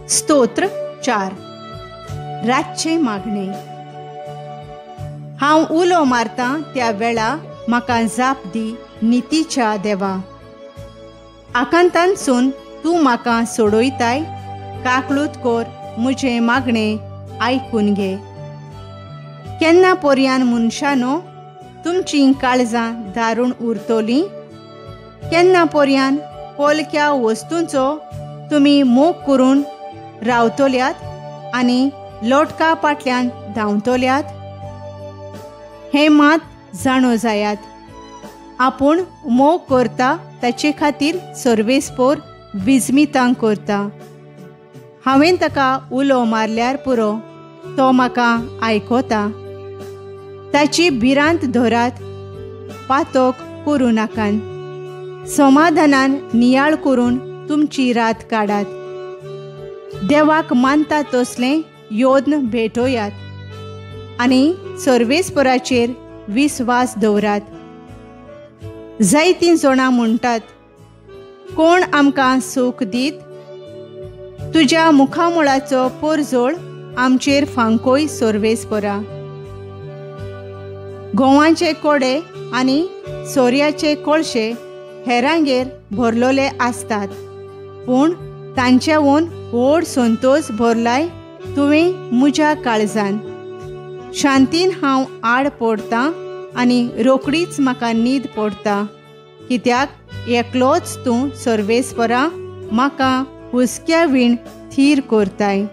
स्तोत्र 4. रातचें मागणें. हांव उलो मारतां त्या वेळा म्हाका जाप दी नितीच्या देवा. आकांतानसून तूं म्हाका सोडयताय, काकळूत कोर म्हजें मागणें आयकून घे. केन्ना पोरयान मनशानो तुमचीं काळजां दारूण उरतलीं? केन्ना पोरयान पोलक्या वस्तूंचो तुमी मोग करून रावतल्यात आनी लोटका फाटल्यान धांवतल्यात? हें मात जाणो जायात, आपूण मोग करता ताचे खातीर सर्वेस्पोर विजमितां करता. हांवें ताका उलो मारल्यार पुरो, तो म्हाका आयकता. ताची भिरांत धरात, पातोक करूं नाकान. समाधानान नियाळ करून तुमची रात काडात. देवाक मानता तसलें योद्न भेटोयात आनी सर्वेस्पराचेर विस्वास दवरात. जायतीं जाणां म्हणटात, कोण आमकां सूख दीत? तुज्या मुखामुळाचो पोरजोळ आमचेर फांकोय सर्वेस्परा. गोवांचे कोडे आनी सोऱ्याचे कोळशे हेरांगेर भरलोले आसतात, पूण तांच्यावून व्हड संतोश भरलाय तुवें म्हज्या काळजान. शांतीन हांव आड पडतां आनी रोकडीच म्हाका न्हीद पडटा, कित्याक एकलोच तूं सर्वेस्परा म्हाका हुस्क्या वीण थीर करताय.